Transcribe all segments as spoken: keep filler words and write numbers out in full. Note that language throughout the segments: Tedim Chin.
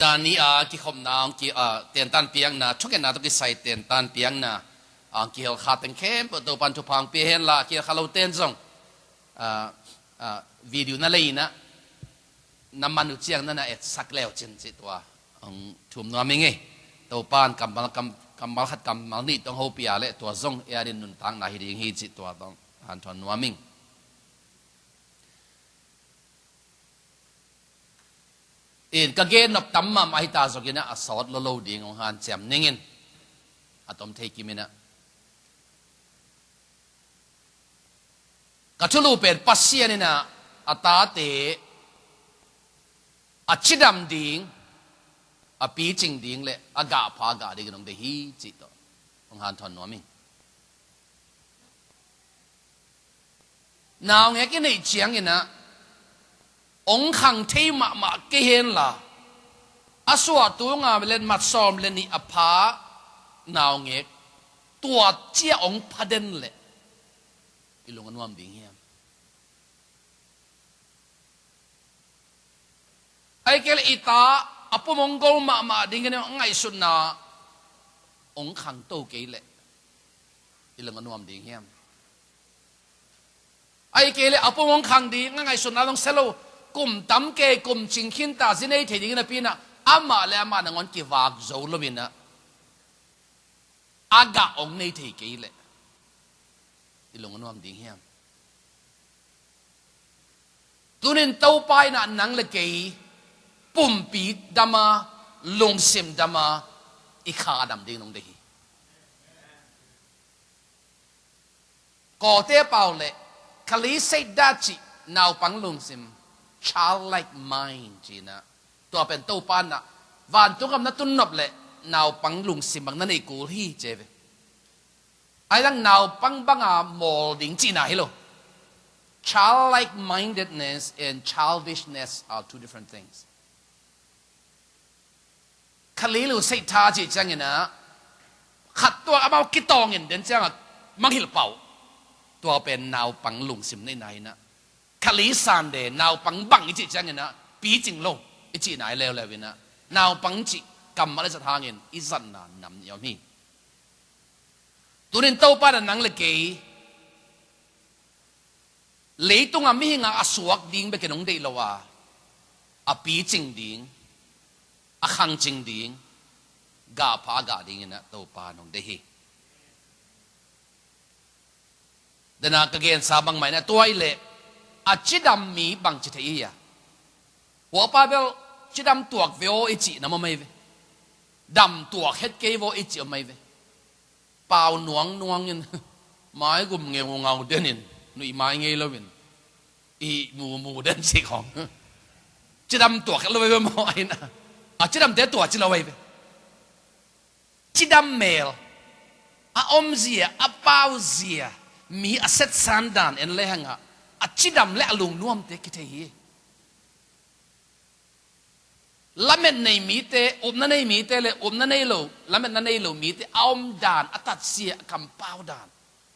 Zani a kikhopna, hong ki, a, tentan piakna, thungetna tawh kisai tentan piakna, a, kihel kha teng khempeuh Topan thupha hong pia hen la, kihel kha lo ten zong, a, a, video na lei in ah, na man uh ciang na na etsak le uh cin cih tua hong thum nuam ing ei. Topan kammal, kam, kammal khat kammal nih tawh hong hopih a leh tua zong ei adingin nuntakna hi ding hi cih tua tawh hanthawn nuam ing. In ka gen nop tam mahmah hi ta zongin ah, a sawt lolo ding hong hanciam ning in, a tom thei kim in ah. Ka thulu pen Pasian in ah a tate a cidam ding, a picing ding le a gahpha gah dingin hong deih hi cih tawh hong hanthawn nuam ing. Naungek i neih ciangin ah hong khang thei mahmah kei hen la, a suahtung a le mat sawm le nih a pha naungek tua ciang hong pha den leh i lung a nuam ding hiam? Ahih kei leh i ta a pum hong gol mahmah dingin a ngaihsutna hong khangto kei leh i lung a nuam ding hiam? Ahih kei leh a pum hong khang ding a ngaihsutna zong sia lo, kum tam kei, kum cing khin ta, zi nei thei dingin a pi in ah, amah le amah nangawn kivak zo lo in ah, a gah hong nei thei kei leh i lung a nuam ding hiam? Tunin Topa in ah nang le kei pumpi dam a, lungsim dam a, i kha a dam dingin hong deih hi. Kawlte pau leh Kali Seida cih naupang lungsim, childlike mind ci in ah, tua pen Topa in ah vantung gam na tun nop leh naupang lungsim bang na neih kul hi ci hi ve. Ahi zongin naupang banga mawl ding cihna hi lo. Childlike mindedness and childishness are two different things. Kali Seida cih ciangin ah, khat tuak amau kitawng in den ciang a mangngilh pah uh. Tua pen naupang lungsim neihna hi in ah. Kali Sunday, naupang bang i cih ciangin ah, picing lo i cihna hi leuleu in ah, naupang cih kammal i zat hangin i zatna nam nih om hi. Tunin Topa in ah nang le kei leitung a mihing a suak ding bekin hong deih lo a, a picing ding, a khangcing ding, gahpha a gah dingin ah Topa in hong deih hi. Dena ka gensa bangmah in ah, tua ahih leh a cidam mi bangci thei i hi a? Hua pa bel cidam tuak ve aw i cih nam om ahi ve. Dam tuak het kei ve aw i cih om ahi ve. Pau nuangnuang in, maigum ngeungau den in, nuih mai ngei lo in, ihih mumu den cih khawng, cidam tuak het lo ahi ve maw, ahi in ah, a cidamte tua ci lo ahi ve. Cidam mel a omzia, a pauzia, mi a setsan dan en lehang ah, a cidam le a lungnuamte kithei hi. Lamet nei mite, upna nei mite le upna nei lo, lametna nei lo mite a om dan, a tatzia, a kampau dan,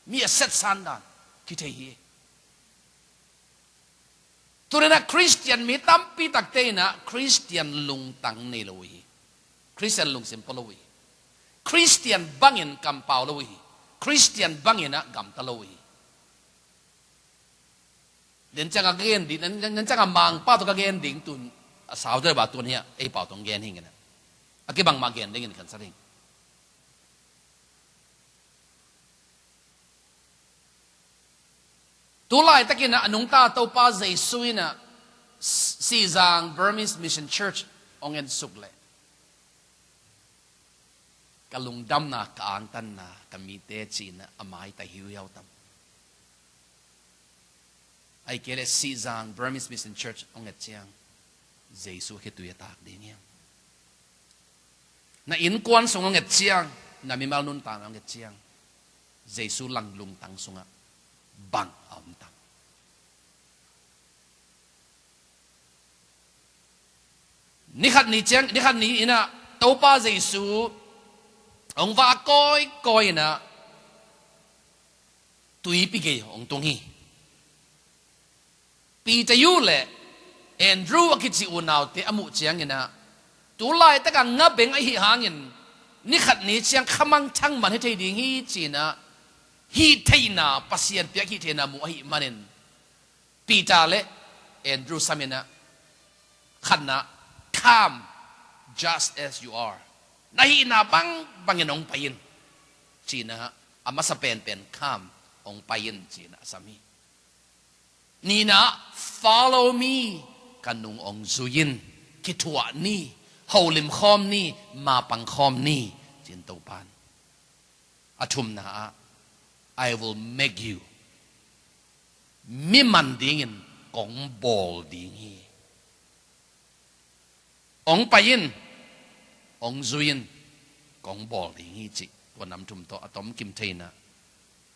mi a setsan dan kithei hi. Tunin ah Khristian mi tampi takte in ah Khristian lungtang nei lo uh hi. Khristian lungsim pua lo uh hi. Khristian bangin kampau lo uh hi. Khristian bangin ah gamta lo uh hi. Den ciang a gen ding, den, den ciang a Mangpau tawh ka gen ding tun, a sau deuh a tun hi a, ei pau tawh gen hi ing in ah, a kibang mah gen dingin kan sa ding. Tu laitakin ah a nungta Topa Jesu in ah Sizang Burmese Mission Church hong ensuk leh, ka lungdamna, ka angtanna, ka mite ci in ah a maitai hiuhiau tam. Ahih kei leh Sizang Burmese Mission Church hong et ciang, Jesu khitui a tak ding hiam? Na innkuan sung hong et ciang, na mimal nuntakna hong et ciang, Jesu lang lungtang sungah bang a om tam? Nikhat ni ciang, nikhat ni in ah Topa Jesu hong vak kawikawi in ah tuipi gei hong tung hi. Peter le Andrew a kici unaute a muh ciangin ah, Tu laitak a nga beng ahih hangin, ni khat ni ciang khamangthang man hi thei ding hi, ci-in ah, hih theihna, Pasian piak hih theihna mu ahih manin, Peter le Andrew sam in ah, khatna, "Come just as you are. Na hihna bangbangin hong pai in," ci-in ah, a masa penpen, "Come, hong pai in," ci-in ah a sam hi. Nihna, "Follow me, ka nung hong zui in, kithuah ni, holim khawm ni, mapang khawm ni," ci-in Topa'n. A thumna ah, "I will make you, mi man dingin kong bawl ding hi. Hong pai in, hong zui in, kong bawl ding hi," cih tua nam thum tawh a tomkim thei-in ah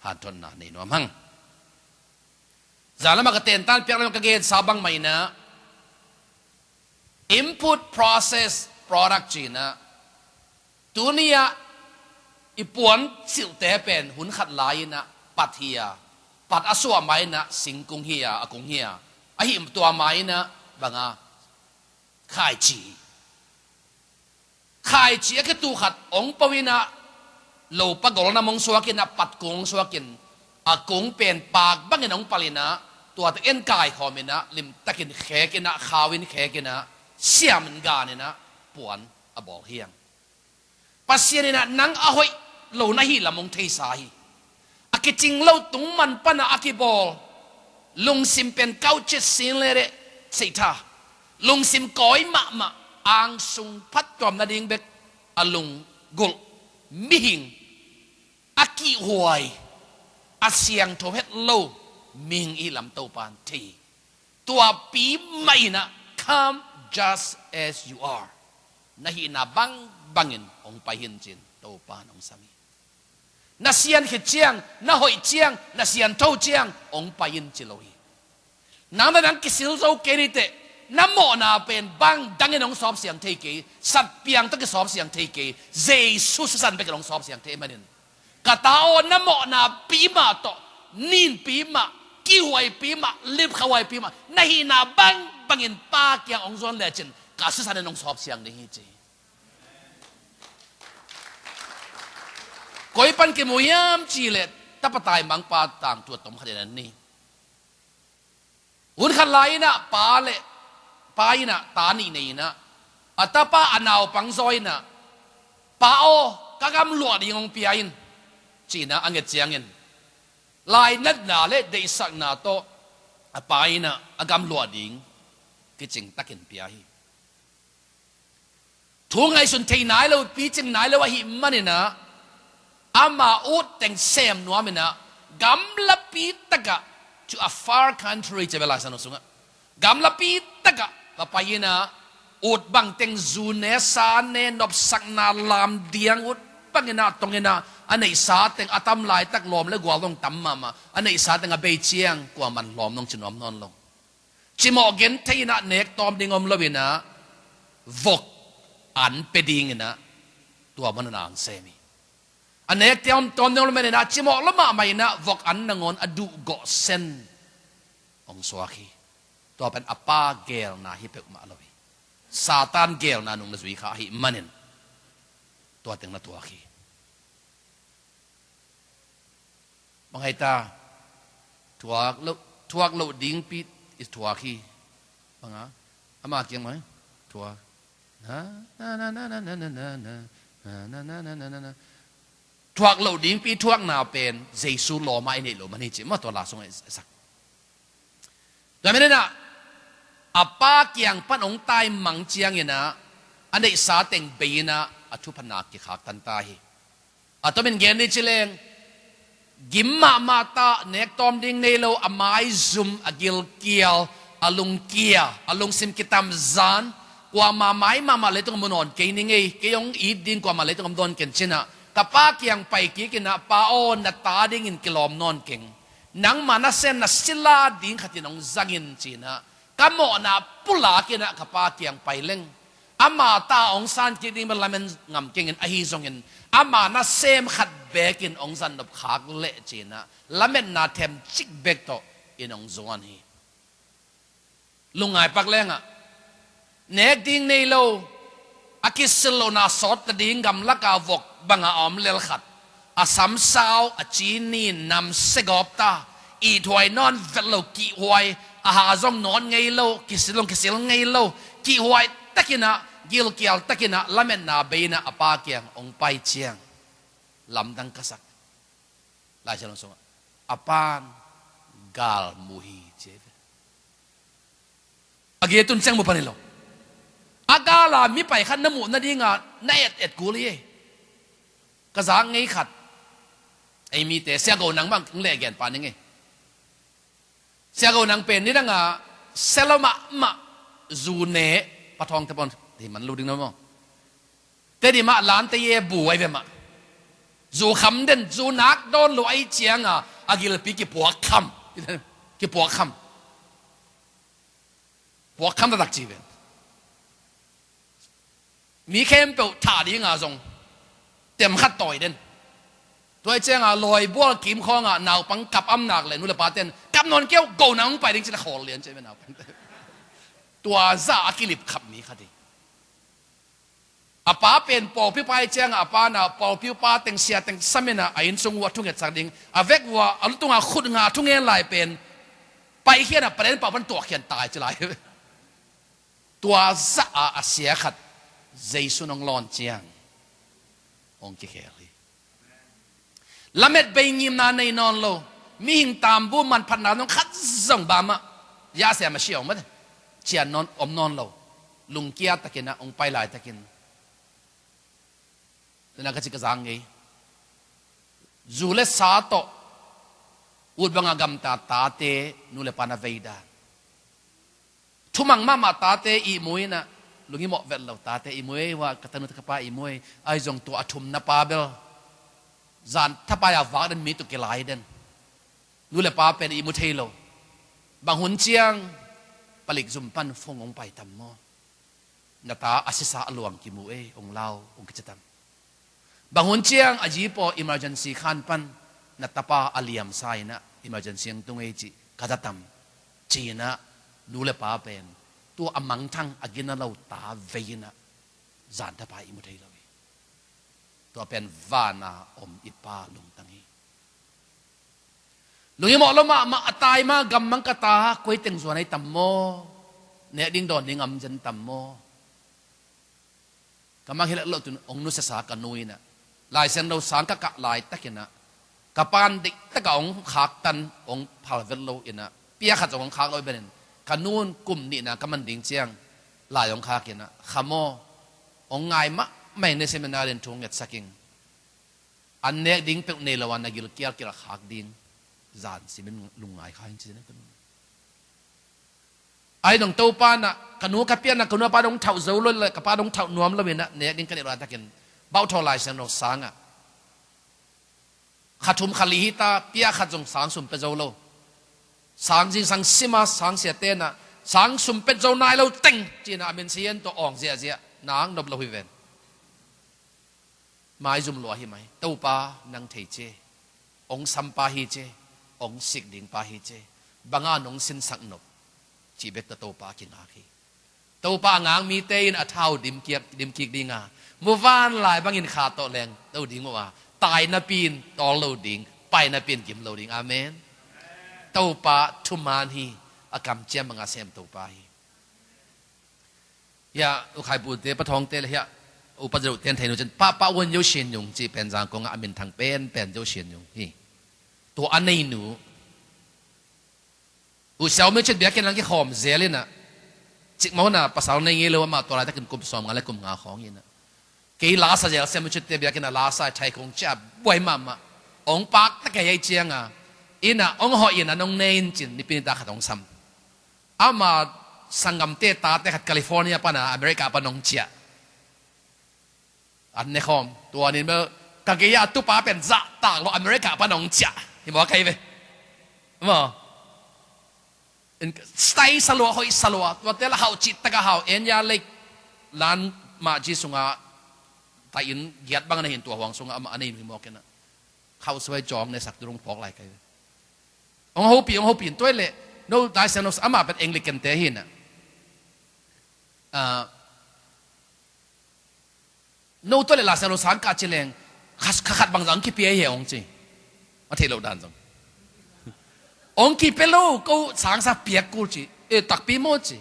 hanthotna nei nuam hang. Zan lam ah ka tentan piak lam ah ka gensa bangmah in ah, input, process, product ci-in ah, tuni-ah i puan silhte pen hun khat lai-in ah pat hi a, pat a suah ma-in ah singkung hi a, a kung hi a, ahi tua ma-in ah bang a, khaici. Khaici a kitu khat hong po-in ah, lopa golnam hong suak in ah, pat kung hong suak in, a kung pen paak bangin hong pal in ah, tua teng en kaikhawm in ah, limtakin khek in ah, khau in khek in ah, siam in gan in ah, puan a bawl hi hang. Pasian in ah nang a hoih lo na hih lam hong theisa hi. A kicing lo tung man pan ah a kibawl, lungsim pen kaucet sin le reh seitha, lungsim kawi mahmah, angsung phattuam nading bek a lunggulh mihing, a kihhuai, a siangtho het lo mihing i lam Topa'n thei hi. Tuapi mah in ah, "Come just as you are. Na hihna bangbangin hong pai in," ci-in Topa'n hong sam hi. Na sian khit ciang, na hoih ciang, na siantho ciang hong pai in ci lo hi. Nang na nang kisil zo kei ni teh, na mawhna pen bang dangin hong sawpsiang thei kei, satpiang tawh kisawpsiang thei kei, Jesu sisan bekin hong sawpsiang thei manin, "Ka ta aw, na mawhna pi mah tawh, ninpi mah, kihhuaipi mah, lipkhahuaipi mah, na hihna bangbangin Pa kiang hong zuan lecin, ka sisan in hong sawpsiang ding hi," ci hi. Koi pan kimu hiam cih leh, tapa taimangpa tangthu a tom khat in a ni. Hun khat lai-in ah pa le, pa in ah ta nih nei in ah, a tapa a naupang zaw in ah, "Pa aw, ka gamluah ding hong pia in," ci-in ah a nget ciangin, lainatna le deihsakna tawh a pa in ah a gamluah ding kicing takin pia hi. Thu ngaihsun thei nai lo, picing nai lo ahih manin ah, ama ut teng sem nuam in ah, gamlapi takah, to a far country, ci ve Lai Siangtho sungah, gamlapi takah va pai in ah, ut bang teng, zu ne, sa ne, nopsakna lamdiang ut bang in ah tong in ah, a neihsa teng, a tam laitak lawm le gual zong tam mahmah, a neihsa teng a bei ciang kuaman lawm nong ci nuam nawn lo. Cimawh genthei in ah nek tawm ding om lo in ah, vok an pia ding in ah, tua mun ah na hong sem hi. A nek tawm, tawm ding om lo in ah, cimawh lo mahmah in ah, vok an nangawn a duhgawh sen hong suak hi. Tua pen a pa geelna hi peuhmah lo hi. Satan geelna nung na zui kha ahih manin, tua teng na tuak hi. Bang hang hiam, thuak loh, thuak loh dingpi i thuak hi. Bang a, ama kiang mah, thuak. Na, na, na. Thuak loh dingpi thuakna pen Jesu lawm a i neih loh man hi ci mah, tua la sungah i sak. Tua manin ah, a pa kiang pan hong taimang ciangin ah, a neihsa teng bei in ah, a thupha nak kikhaktan ta hi. A tomin gen ni ci leng, gim mahmah ta, nek tawm ding nei lo, a maizum, a gilkial, a lungkia, a lungsim kitamzan, kuama mai mahmah leitung ah mu nawn kei ning ei, kei hong it ding kuama leitung ah mu nawn ken ci-in ah, ka pa kiang pai kik in ah, "Pa aw, na ta dingin kilawm nawn keng. Nangma nasem na sila ding khat in hong zang in," ci-in ah, ka mawhna pulak in ah ka pa kiang pai leng, ama ta hong san kik ding bel lamen ngam keng in, ahi zongin ama nasem khat bekin hong zan nop khak leh ci-in ah, lametna themcik bek tawh in hong zuan hi. Lungngai pak leng ah, nek ding nei lo, A kisil lohna sawt ta ding gamlaka vok banga a om lel khat. A samsau, a cinin, nam segawp ta. Ithuai nawn vet lo kihhuai. A ha zong nawn ngei lo, kisil zong kisil ngei lo. Kihhuai takinah, gilkial takinah, lametna beinah a pa kiang hong pai ciang lamdang ka sak. Lai Siangtho sungah a pan gal mu hi ci hi ve. A gei tun ciang mu pan hi lo. A gala mi pai khat na muh nadinga na et et kul hi. Ka zak ngei khat, ei mite Sia Go Nang bang king leh gen pa ning ei. Sia Go Nang pen nidanga sia lo mahmah, zu ne, Pa Thawngte pawn hi man lo ding na maw. Tedim ah lante ye bu ai ve mah. Zu kham den, zu nak dawn lo ai cianga a gilpi kipuak kham. Kipuak kham. Puak kham taktak ci ven. Mi khempeuh thah dinga zong tem khat tawi den. Tua ai cianga lawi bual kim khawngah naupang kap am nak le nu le pa ten kap nawn keu, Go Nang hong pai ding ci le khawl lian ci ve naupang. Tua zah a kilip khap mi khat hi. A pa pen pawlpi pa ai cianga a pa na pawlpi pa teng sia teng saminah a innsung uh a thungetsak ding. A vek uh a, a lutunga khut nga thungen lai pen paikhianah palen pau pan tuakkhian tai ci lai. Tua zah a a sia khat Jesu nong lawn ciang hong kikhel hi. Lamet bei ngimna nei nawn lo, mihing tambu manphatna nong khat zong bamah, Yahshua Mashiach hong mate cian nawn om nawn lo. Lungkia takinah hong pai laitakin, tuna ka ci ka zang ngei. Zu le sa tawh ut banga gamta tate nu le pa na vei dan. Thumang mahmah tate ihmu inah, lunghimawh vet lo tate ihmu ei, hua ka tanu ka pa ihmu ei, ai zong tua a thumna pa bel zan thapai a vak den, mi tuk kilai den. Nu le pa pen ihmu thei lo. Bang hun ciang palik zum pan phone hong pai tam maw? Na ta a sisa a luang kimu ei, hong lau, hong kici tam. Bang hun ciang a jipaw emergency khan pan na tapa a liamsa inah emergency ang tung ei cih ka za tam. Ci-inah nu le pa pen tua a mangthang a gina lo ta vei inah zan tapa ihmu thei lo hi. Tua pen vana om i Pa lungtang hi. Lunghimawh lo mahmah a tai ma gammang ka ta, koi teng zuan ai tam maw? Nek ding dawn ding am zen tam maw? Ka mang hilak loh tun hong nusiasa ka nu inah Lai Siangtho sang ka kah laitakinah ka pan deihtaka hong khaktan, hong phal vet lo inah pia khat zong hong khak lo i benin ka nun kum nihna ka man ding ciang lai hong khak inah, kha maw, hong ngai mahmah in, seminary in thu hong ngetsak ing. An nek ding peuh nei lo a na gilkial kial khak ding zan simin lungngai kha in ci. Ai dong Topa inah ka nu ka pianna ka nu a pa dong thauh zo lo le ka pa dong thauh nuam lo inah nek ding ka neih lo a takin bauhthaw Lai Siangtho sangah kha thum kha li hita, pia khat zong sang sum pia zo lo. Sang zingsang sima sang siate inah sang sum pia zo nai lo teng ci-inah a min sian tawh awng ziahziah nang nop lo hi ven. Maizum lua hi mai. Topa nang thei cie. Hong sampa hi cie. Hong sik dingpa hi cie. Banga nong sinsak nop? Cih bek tawh Topa kingak hi. Topa a ngak mite in a thau dimkiak, dimkik dinga muvanlai bangin kha tawh leng to ding uh a, tai napi in tawl lo ding, pai napi in gim lo ding. Amen. Topa thuman hi. A kamciam banga sem Topa hi. Hiah U Khai Pute, Pa Thawngte le hiah U Pa Zauh ten theihnu cin Papa Wun Yo Shin Yung cih pen Zangkong ah a minthang penpen Yo Shin Yung hi. Tua a neihnu U Siau Miucit biakinn lang kikhawm zel inah, cikmah hunah pasal nei ngei lo amah, tua laitakin kum sawmnga le kum nga khawng inah, kei lasa zel Siau Miucitte biakinn ah lasa i thai kong cia buai mahmah. Ong pak ta kei ei cianga inah ong hawh inah nong nei in cin nipi ni ta khat ong sam. Ama sanggamte tate khat California pana America pan ong ciah. An ne khawm. Tua nin bel ka gei-ah tupa pen zahtak lo America pan ong ciah. Hi maw, kai ve? Maw? Style salua, hoih salua. Tuate la hauh cih taka hau. Enya lei lan mah ci sunga ta inn giat bang na hin tua huang sunga amah a nei hi mawk inah. Hauh suai cawng ne sak turung phawk lai kai ve. Ong hopih, ong hopih in tuai leh no daiseno amah pen Anglican te hi inah. Ah, No tua le Lai Siangtho sang kah ci leng, kha, kha khat bangzah hong kipia hi hong ci. A theih loh dan zong. Hong kipia lo, ko sangsa piak kul ci. E, takpi maw ci.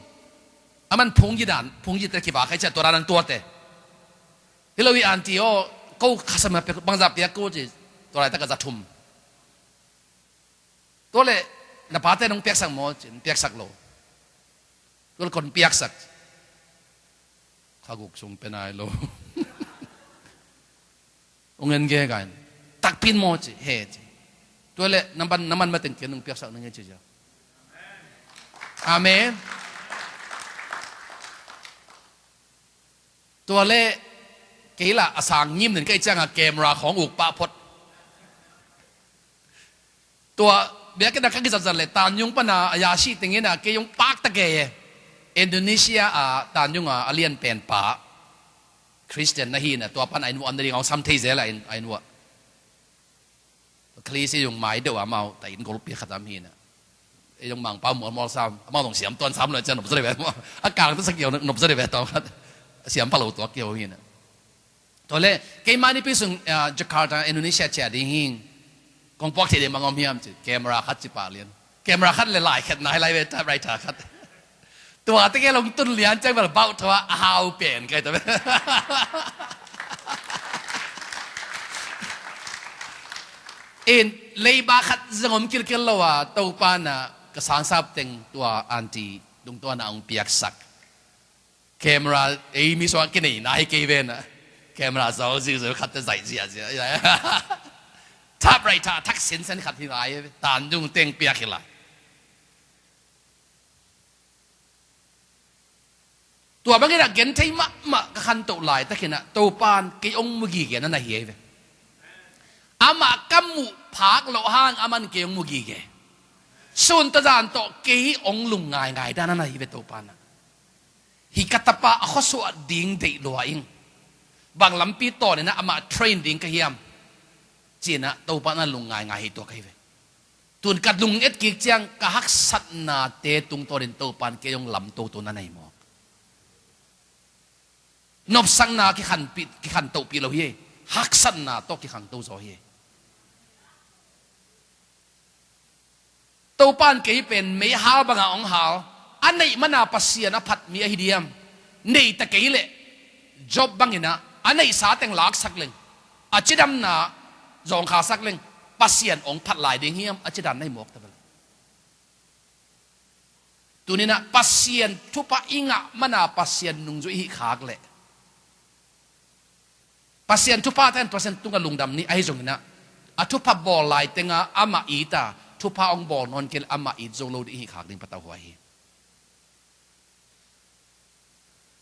Aman phungyi dan, phungyi te kiva khai cia tua dan ang tuate. Hi lo hi aunty aw, ko kha sam piak, bangzah piak kul ci. Tua laitak a za thum. Tua le, na pate nong piaksak maw ci, piaksak lo. Tua le kon piaksak. Kha guk sung pe nai lo. Ung en ge gain. Takpin maw ci, he ci. Tua le, na man, na man mateng ken nong piaksak na nge ci cia. Amen. Tua le, kei lah a sang ngim nen kei cianga camera khawng uk pah phot. Tua, biakinn a ka kizatzat le, Tanyung pana, a yasi tengina, kei yung pak ta kei e. Indonesia a, Tanyung a, a lian pen pa. Christian na hina, tua pan a inn vuah na ding, ong sam thei zel a inn, a inn vuah. Khalisi yung mai deuh a mau, ta inn golpi khat am hina. E yung mangpa mualmual sam, amau dong siam tuan sam lo, cian nop zari ve. A kang ta sa kiau nop zari ve, tuan khat. Siam palo tua kiau hina. Tua le, keimah nipi sung, ah, Jakarta, Indonesia cia ding hing. Kong puak thei ding mangom hiam ci, camera khat ci pah lian. Camera khat le lai khat nai lai ve, typewriter khat. Tua te ke long tun lian ciang bel bauh thua, a hau pen kai ta ve. In, leiba khat zangom kilkil lo a, Topa na, ka sangsap teng tua aunty, dungtua na ong piaksak. Camera, ei mi suak kinei na hi kei ve na. Camera zo ziu ziu khat te zaih zia zia. Thap rai tha, thak sin sen khat hi lai ve. Tan dung teng piak hi lai. Tua bangin a gen thei mahmah ka khantoh lai takin a Topan kei ong mu gige na na hi ve. Amah ka muh phak loh hang aman kei ong mu gige. Sun tazan tawh kei ong lung ngaingai dan a na hi ve Topan a. Hih ka tapa a khuasuah ding deih lua ing. Bang lampi tawn inah amah train ding ka hiam? Ci-inah Topa na lung ngaingai hi tua ka hi ve. Tun ka lung et kik ciang ka haksatnate tungtawnin Topan kei hong lamto tua na nei mawk. Nopsakna kikhanpih, kikhantohpih lo hi. Haksatna tawh kikhangto zaw hi. Topan kei pen meihal banga hong hal, a neih mana Pasian a phat mi ahi diam? Neita kei leh Job banginah a neihsa teng laksak leng, a cidamna zawngkhasak leng, Pasian hong phat lai ding hiam a cidan na hi mawk ta bel. Tuninah Pasian thupha i ngah mana Pasian nungzui i hih khak leh Pasian thupha ten Pasian tunga lungdam ni ahi zonginah a thupha bawl lai tenga amah it a thupha hong bawl nawn kei le amah it zo lo ding i hih khak ding patauh huai hi.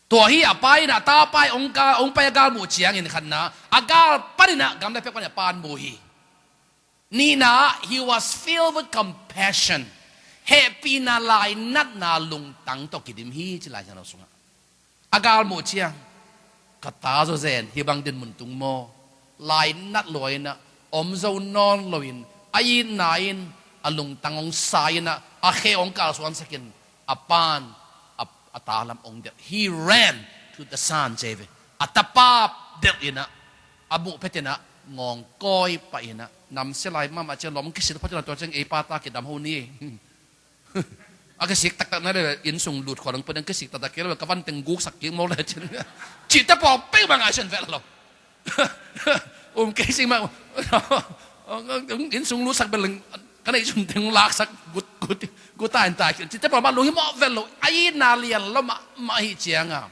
Tua hi a pa inah a tapa i hong pai a gal muh ciangin khatna a gal paninah gamla pek paninah pan mu hi. Nihna, he was filled with compassion. Hehpihna lainatna lungtang tawh kidim hi ci Lai Siangtho sungah. A gal muh ciang ka ta zaw zen hi bang din mun tung maw? Lainat lua inah om zo nawn loin a itna in a lungtang hong sa inah a khe hong kalsuansakin a pan a, a ta lam hong delh. He ran to the son, ci ve. A tapa delh inah a muh phetinah ngawngkawi pah inah namsia lai mahmah ciang lawm kisil phatinah tua ciang ei pa ta kidam ho ni. A kisik taktak na le inn sung lut khua dang pua dang kisik taktak kei lo ka van teng guksak kik maw le cin. Cihte pawl peuhmah ngaihsun vet lo. Um kei sing mah inn sung lutsak bel ka neih sun teng laksak gut gut gut ta in ta kei cihte pawl mah lunghimawh vet lo. A itna lian lo mahmah ahi cianga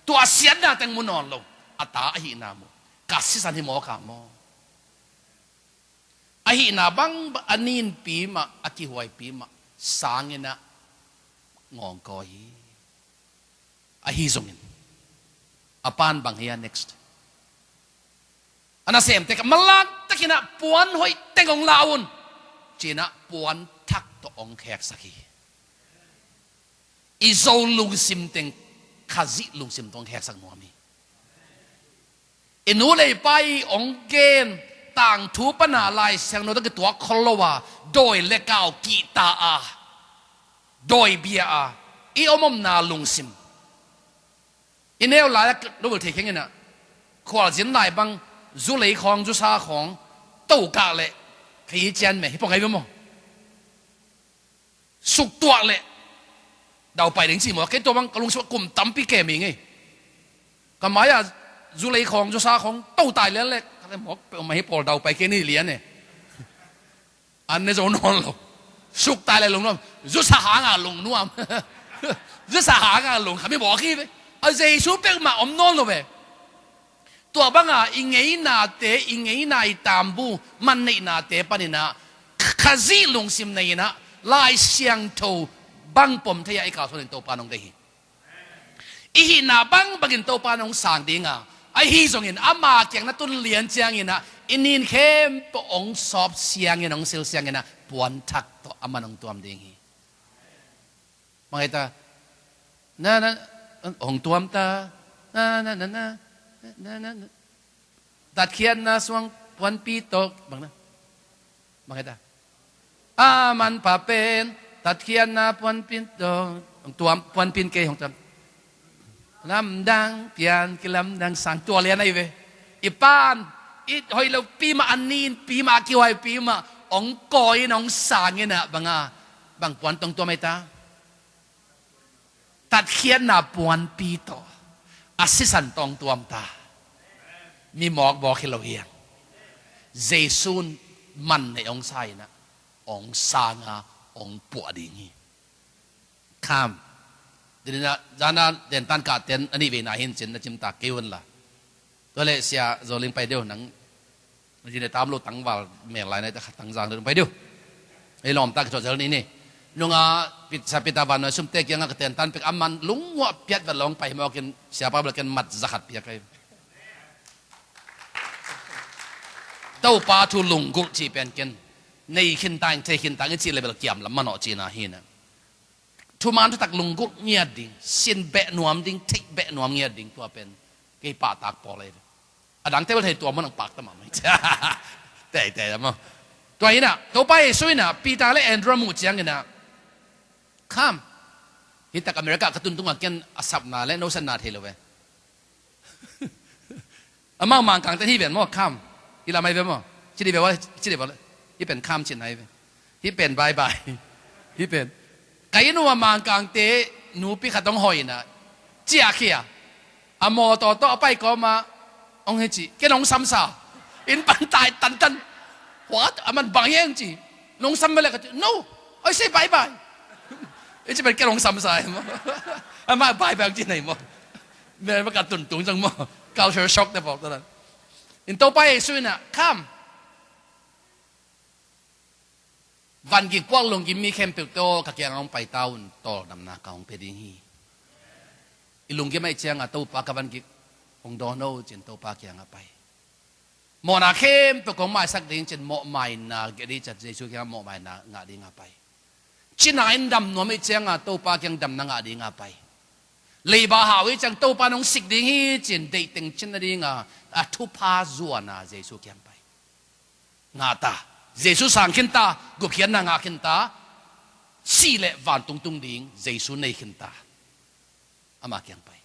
tua siatna teng mu nawn lo. A ta ahihna mu ka sisan hi maw ka maw? Ahihna bang a ninpi mah a kihuaipi mah sanginah ngawngkawi hi. Ahi zongin a pan bang hi a next a nasemte ka malak takinah puan hoih teng hong la un. Cinah puan thak tawh hong kheksak hi. I zo lungsim teng Khazih lungsim tawh hong kheksak nuam hi. I nu le i pa i hong gen tangthu pana Lai Siangtho tawh kituak khol lo a dawi le kau kihta a dawi bia a i om omna lungsim i neu lai a lo bel thei khenginah Khualzin lai bang, zulei khawng, zusa khawng, tokah leh, kha i cian meh, hi pong ai ve maw. Suktuah leh, daupai ding ci maw, kei tua bang, ka lungsim kum tampi kem hi ngei. Ka mai-ah, zulei khawng, zusa khawng, to tai lian leh, ka leh mawk, peuhmah hi pawl daupai kei ni lian e. An ne zo nawn lo. Suktai le lungnuam. Zusa hanga lungnuam. Zusa hanga lung khami bawk hi ve. A Jesu peuhmah om nawn lo ve. Tua banga i ngeinate, i ngeina i tambu, man neihnate paninah, Khazih lungsim neiinah, Lai Siangtho bang pom thei-ah i kalsuanin Topa nong deih hi. I hihna bangbangin Topa nong sang dinga, ahi zongin ama kiang na tun lian cianginah, i nin khempeuh hong sawp siangin, hong sil sianginah, puanthak tawh a man hong tuam ding hi. Bang hei ta, na, na, hong tuam ta, na, na, na, na, na, na, na. Tatkhiatna suang puanpi tawh, bang na. Bang hei ta. A manpha pen, tatkhiatna puanpi tawh. Hong tuam, puanpi in kei hong tuam. Lamdang, pian kilamdang sang tua lian ahi ve. I pan, i hoih lo pi mah, a nin pi mah, a kihuai pi mah, hong kawi in, hong sang inah, banga, bang puan tawh hong tuam hei ta. Tatkhiatna puanpi tawh, a sisan tawh hong tuam ta. Mi mawkmawk hi lo hi hang. Jesu in man neih hong sa inah, hong sanga, hong puah ding hi. Come. Dininah, zana, dentan kahten, a nih veina hin cin, na cimtak kei unla. Tua leh Sia Zo Ling pai deuh nang. Na cine tam lo tangval mel lai na ita khat tangzang deuh pai deuh. Ei lawmta ka cuah zel ni ni. Nunga pit, Sia Peter Van Noi Sumte kiangah ka tentan pek a man lungmuah piat vet lawng pai mawkin Sia Pau bel ken mat zakhat piak ai. Topa thu lunggulh cih pen ken nei khinta in thei khinta in i cih le bel kiam lam manawh cihna hi na. Thuman thutak lunggulh ngiat ding, sin beh nuam ding, theih beh nuam ngiat ding, tua pen kei pahtak pawl ahi ve. A dangte bel thei tua maw nang pakta mahmah hi. Tei, tei maw. Tua inah, Topa Jesu inah, Peter le Andrew a muh cianginah, come. Hitak America ka tun tungah ken a sapna le no sanna thei lo ve. Amau Mangkangte hi ven maw, come. Hi lam ahi ve maw. Ci dih ve maw, ci dih ve maw. Hi pen come cihna hi ve. Hi pen bye bye. Hi pen. Ka inn uh a Mangkangte nupi khat hong hoih inah, ciahkhia. A mawtaw tawh a pai kawma hong hi ci. Ken hong samsa. Inn pan tai tantan. What? A man bang hiang ci. Nong sam ve leh ka ci. No. I say bye bye. I ci pen ken hong samsa hi maw. Amah bye bye hong ci na hi maw. Mel mah ka tuntung zong maw. Culture shock te pawk ta dan. In Topa Jesu inah, come. Vangik puak lunggim mi khempeuh tawh ka kiangah hong pai ta un, tawldamna ka hong pia ding hi. I lunggim ahih ciangah Topa ka vangik hong dawn o cin Topa kiangah pai. Mawhna khempeuh kong maisak ding cin mawhmaina, gedi cat Jesu kiangah mawhmaina ngah dinga pai. Cina in dam nuam ahih ciangah Topa kiang damna ngah dinga pai. Leiba hau ahih ciang Topa nong sik ding hi cin deih teng cin nadinga a thupha zuana Jesu kiang pai. Ngah ta. Jesu sang khin ta, gupkhiatna ngah khin ta. Sih le vantung tung ding Jesu nei khin ta. Ama kiang pai.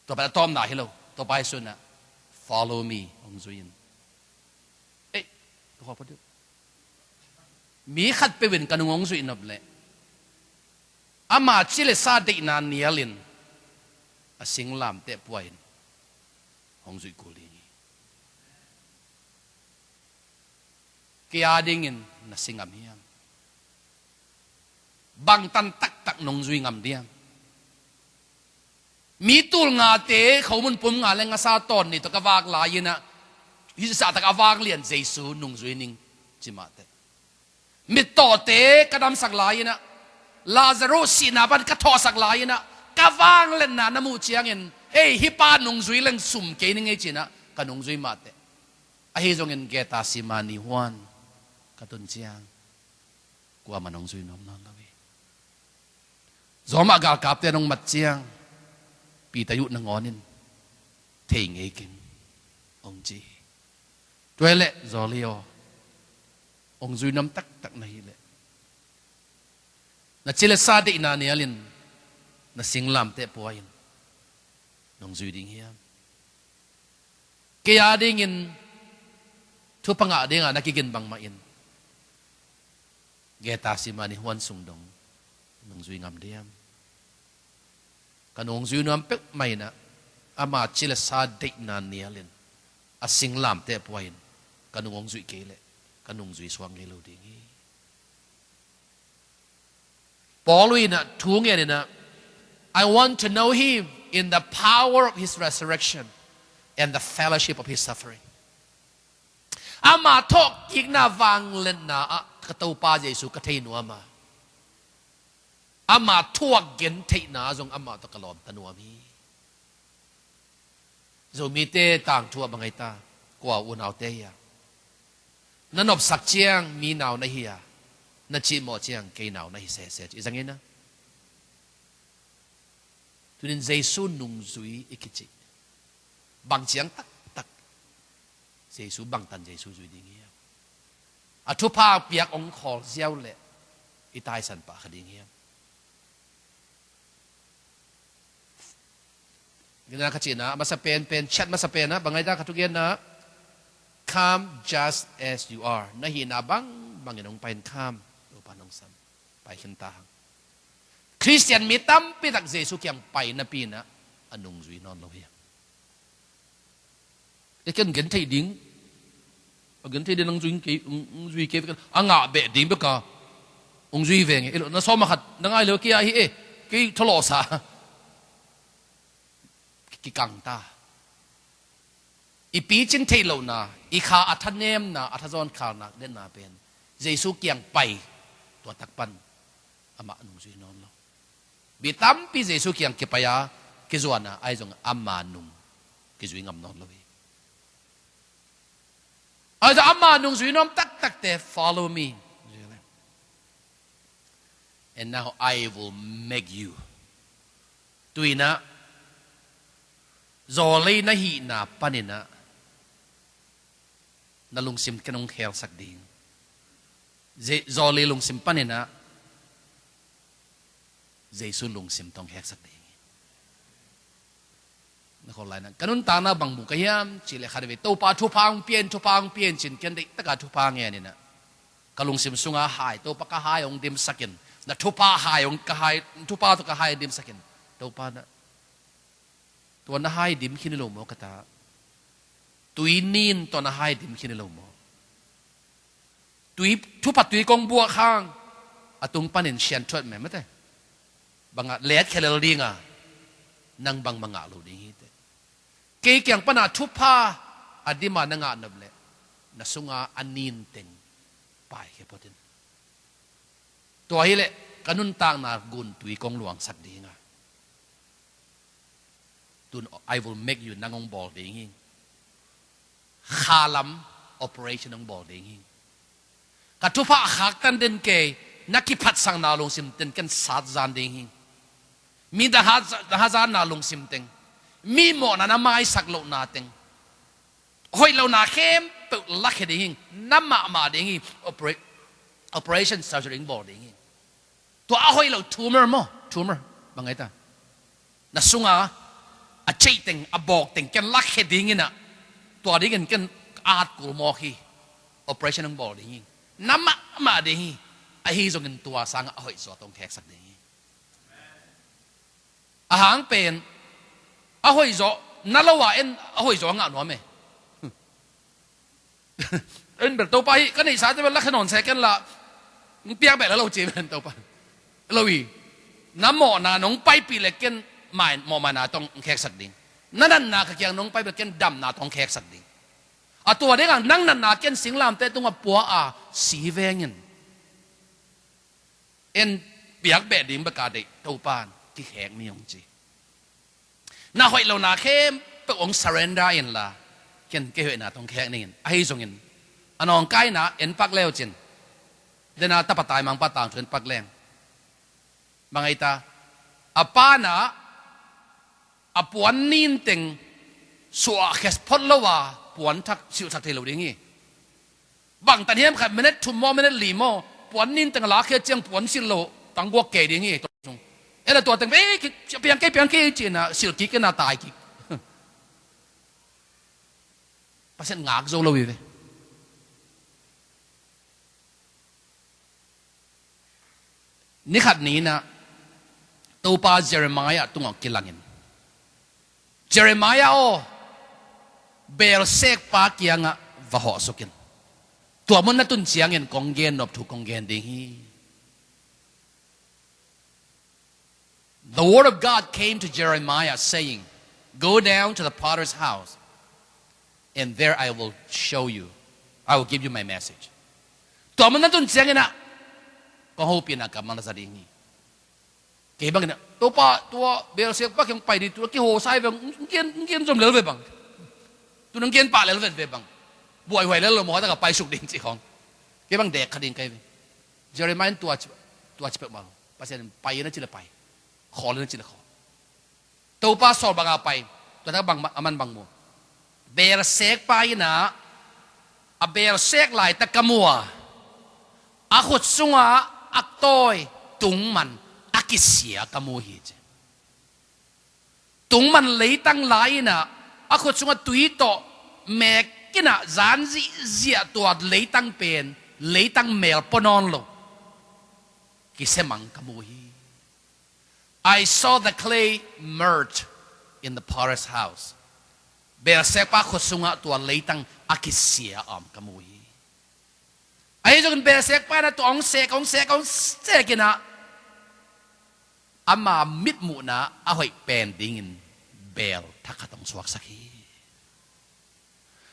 Tua pen a tawpna hi lo. Topa Jesu inah, follow me, hong zui in. Ei, ka khawk pha deuh. Mi khatpeuh in ka nung hong zuih nop leh ama ci le sa deihna nialin a singlamteh pua in hong zuih kul ding hi. Kei a dingin na si ngam hiam? Bangtan taktak nong zui ngam diam? Mi tul ngate khomun pum nga le ngasa tawn nih tawh ka vak lai-inah, hih zahtak a vak lian Jesu nungzui ning ci mahteh. Mittawte ka damsak lai-inah, Lazarus sihna pan ka thawhsak lai-inah, ka vangliatna na muh ciangin, hei, hih pa nungzui leng sum kei ning ei ci-inah ka nungzui mahteh. Ahi zongin Gethsemane huan ka tun ciang kuamah nungzui nuam nawn lo hi. Zawmah galkapte nong mat ciang Peter uh nangawn in thei ngei keng hong ci hi. Tua hi leh Zawli aw, hong zui nuam taktak na hih leh na ci le sa deihna nialin na singlamteh pua in nong zui ding hiam? Kei a dingin thupha ngah dinga na kigin bangmah in Gethsemane huan sung dong nungzui ngam diam? Ka nungzui nuam peuhmah inah ama ci le sa deihna nialin a singlamteh puain ka nung hong zuih kei leh ka nungzui suak ngei lo ding hi. Paul inah thu ngen inah, "I want to know him in the power of his resurrection and the fellowship of his suffering." Ama thawhkikna vangliatna ah ka Topa Jesu ka thei nuam a, ama thuak gentheihna zong amah tawh ka lawmta nuam hi. Zomite tangthu ah bang ahi ta, kua unaute hi a, na nopsak ciang mi nau na hi a, na cihmawh ciang kei nau na hi sese ci i zang inah. Tunin Jesu nungzui i kicih bang ciang taktak, Jesu bangtan Jesu zui ding hiam? A thupha piak hong khawl ziau leh i taisan pah kha ding hiam? Gina ka cihna a masa penpen, chat masa pen ah bang ahi ta ka thugenna, "Come just as you are." Na hihna bangbangin hong pai in, come, Topa nong sam, pai khin ta hang. Khristian mi tampi tak Jesu kiang pai napi inah a nungzui nawn lo hi. E, ken gen thei ding, a gen thei ding nang zui kei, ung, ung zui kei, a ngah beh ding beka ung zui veng e. E lo, na sawm a khat na ngai lo kei a hi e, kei thalawhsa. Kikang ta. I picin theih lohna, i kha a thanemna, a thazawn khalna, denna pen Jesu kiang pai, tua tak pan amah nungzui nawn lo. Mi tampi Jesu kiang kipai a, kizuan a, ahi zong ama nung kizui ngam nawn lo hi. Ahi zong ama nungzui nuam taktakte, "Follow me. And now I will make you." Tu inah, zawlei na hihna pan inah na lungsim ken hong khelsak ding. Je-, zawlei lungsim pan inah Jesu lungsim tawh hong kheksak ding hi. Na khawl lai na, ka nuntakna bang mu ka hiam cih leh khat vei, Topa thupha hong pia in, thupha hong pia in ci-in ken deih taka thupha ngen inah, ka lungsim sunga hai, Topa ka hai hong dimsak in, na thupha hai hong, ka hai, thupha tawh ka hai hong dimsak in, Topa na, tua na hai dim khin hi lo maw ka ta? Tui nin tawh na hai dim khin hi lo maw? Tui, thupha tui kong buak hang a tung panin sianthuat meh mate. Bangah let khelel dinga nang bangmah ngah lo ding hi teh. Kei kiang pana thupha a dima na ngah nop leh na sunga a nin teng paikhia phot in. Tua hileh ka nuntakna gun tui kong luangsak dinga, tun I will make you, nang hong bawl ding hi. Khalam operation hong bawl ding hi. Ka thupha a khaktan den kei, na kiphatsakna lungsim teng ken satzan ding hi. Mi na ha-, na hazatna lungsim teng, mi mawhna na maisak lohna teng, hoih lohna khempeuh lakhia ding hi. Na mahmah ding hi. Opera-, operation surgery hong bawl ding hi. Tua a hoih lo tumor maw, tumor, bang ahi ta? Na sunga a ceih teng, a bawk teng ken lakhia ding inah, tua dingin ken at kul mawk hi. Operation hong bawl ding hi. Na mahmah ding hi. Ahi zongin tua sangah a hoih zaw tawh hong kheksak ding hi. A hang pen a hoih zaw, na lo a en a hoih zaw a ngah nuam e. En bel Topa hi, ka neihsa te bel lakhia nawn se ken la, hong piak beh la lo ci pen Topa. Lo hi. Na mawhna nong paipih leh ken mai, mawhmaina tawh hong kheksak ding. Na natna ka kiang nong paipih leh ken damna tawh hong kheksak ding. A tua dingah nang natna ken singlamteh tungah pua a si vengin, en piak beh ding beka deih Topa in kikhek ni hong ci. Na hoih lohna khempeuh hong surrender inla, ken kei hoihna tawh hong khek ning in. Ahi zongin a nawngkaina en pak leu cin, dena tapa taimangpa tangthu en pak leng, bang ahi ta? A pana a puan nin teng suah khia phot lo a, puan thak silh thak thei lo ding hi. Bangtan hiam khat, minute thum maw, minute li maw, puan nin teng a lakhia ciang puan silh lo tangguak kei ding hi. Tua sung, ela tua teng ve, ki-, piang kei, piang kei ci-in a silh kik in a tai kik. Pasian ngak zo lo hi ve. Ni khat ni-in ah Topa Jeremiah tungah kilangin, "Jeremiah aw, beelsekpa kiangah va hawhsuk in. Tua mun na tun ciangin kong gen nop thu kong gen ding hi." The word of God came to Jeremiah, saying, "Go down to the potter's house, and there I will show you, I will give you my message." Tua mun na tun ciangin ah kong hopihna kammal na za ding hi. Kei bangin ah, "Topa, tua beelsekpa kiang pai ding, tua kiho sa hi ve, ng gen, ng gen zom lel ve bang. Tu ng gen pah lel ve bang. Buaihuai lel lo maw, a taka paisuk ding," ci khawng. Kei bang dek kha ding ka hi ve. Jeremiah in tua ci, tua ci peuhmah lo. Pasian in pai in a ci leh pai, khawl in a ci leh khawl. Topa sawl banga pai, tua tak bang, a man bang mu? Beelsekpa in ah, a beelsek laitak ka mu a, a khut sungah a tawi tungman a kisia ka mu hi ci. Tungman leitang la in ah, a khut sungah tui tawh mek in ah, zan zihziah tua leitang pen, leitang mel pua nawn lo, kisia mang ka mu hi. "I saw the clay mud in the potter's house." Beelsekpa khut sungah tua leitang a kisia a om ka mu hi. Ahi zongin beelsekpa in ah tua hong sek, hong sek, hong sek in ah, ama mitmuhna a hoih pen dingin beel thakhat hong suaksak hi.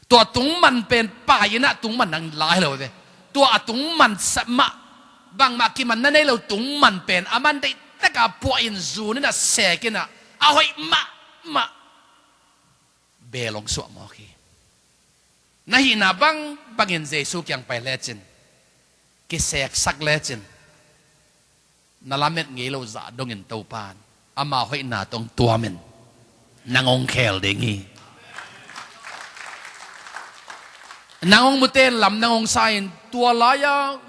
Tua tungman pen pai in ah tungman nang la hi lo ve. Tua a tungman sa mah, bangmah kimanna nei lo tungman pen a man deih taka puah in, zun in ah, sek in ah, a hoih mahmah beel hong suah mawk hi. Na hihna bangbangin Jesu kiang pai lecin, kiseksak lecin, na lamet ngei lo zah dongin Topa in ama hoihna tawh hong tuamin nang hong khel ding hi. Nang hong mute in lam nang hong sa in, "Tua lai-a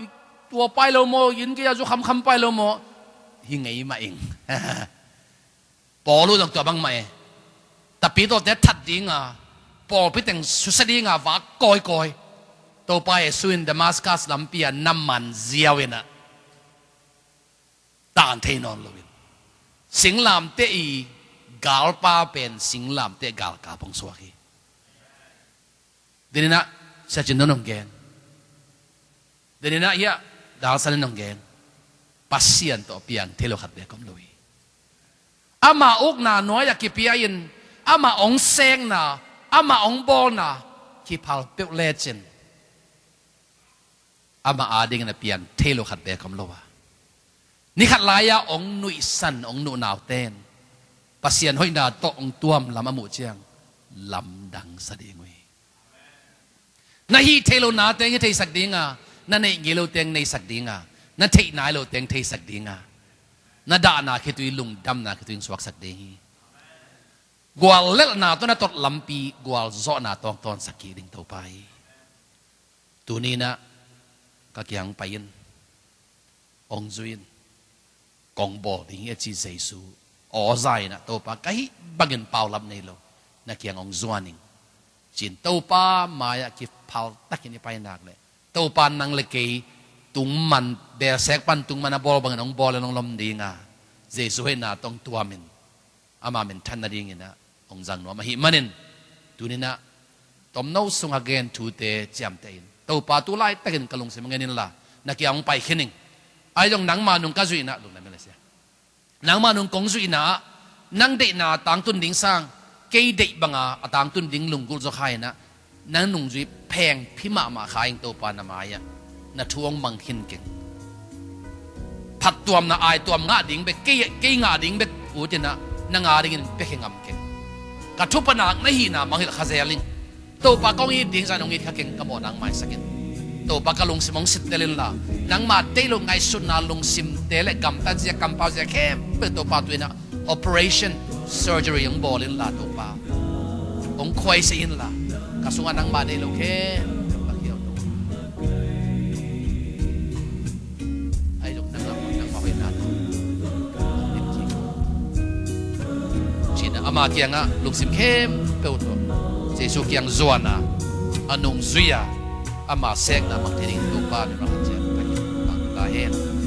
tua pai lo maw, inn gei-a zu khamkham pai lo maw?" Hi ngei mah ing. Paul uh zong tua bangmah e. Tapitawlte that dinga, pawlpi teng susia dinga vak kawikawi, Topa Jesu in Damascus lampi-a na man ziau in ah, tan thei nawn loin, singlamteh i galpa pen singlamteh galkap hong suak hi. Deninah siacin nun hong gen. Deninah hiah dalsan in hong gen. Pasian tawh piang thei lo khat bek om lo hi. Ama ukna nuai-ah kipia in, ama hong sekna, ama hong bawlna kiphal peuh lecin, ama adingin a piang thei lo khat bek om lo a, ni khat lai-a hong nuihsan hong nuh naute in Pasian hoihna tawh hong tuam lam a muh ciang lamdang sa ding uh hi. Na hih thei lo na teng hih theisak dinga, na neih ngei lo teng neisak dinga, na theih nai lo teng theisak dinga, na dahna khitui, lungdamna khitui in suaksak ding hi. Guallelhna tawh na tot lampi gualzawhna tawh hong tawnsak kik ding Topa hi. Tuni-in ah ka kiang pai in, hong zui in, kong bawl ding hi a ci Jesu aw za-in ah, Topa, ka hih bangin paulap nei lo, na kiang hong zuan ing, ci-in Topa mai-ah kiphaltakin i pai nak leh, Topa nang le kei tungman, beelsek pan tungman a bawl bangin hong bawl in hong lom ding a, Jesu hoihna tawh hong tuamin ama minthan nadingin ah hong zang nuam ahih manin, tuni-in ah tomno sungah gen thute ciamteh in, Topa, tu laitakin ka lungsim a ngen inla, na kiang hong pai khin ing. Ahi zong nangma nung ka zuihna, lungdam in le sia, nangma nung kong zuihna ah nang deihna a tangtun ding sang, kei deih banga a tangtun ding lunggulh zaw kha in ah, nang nungzui phengphi mahmah kha ing. Topa, na mai-ah na thu hong mang khin keng. Phattuamna, aituam ngah ding bek, kei, kei ngah ding bek ut in ah, nang adingin pia khe ngam keng. Ka thupha nak na hihna mangngilh kha zel ing. Topa, kong it ding zah in hong it kha keng, ka mawhna hong maisak in. Topa, ka lungsim hong sittel inla, nangma deih lo ngaihsutna lungsimte le gamtat zia, kampau zia khempeuh, Topa, tu-in ah operation, surgery hong bawl inla, Topa, hong khuaisiah inla, ka sungah nangma deih lo khempeuh ka khiau to. Ahi zong nang lam, nangma hoihna tawh hong dim kik, ci-in ah ama kiangah lungsim khempeuh tawh Jesu kiang zuan a, a nungzui-a ama sekna mang thei dingin Topa nang hong ciamteh in, tangko ta hen.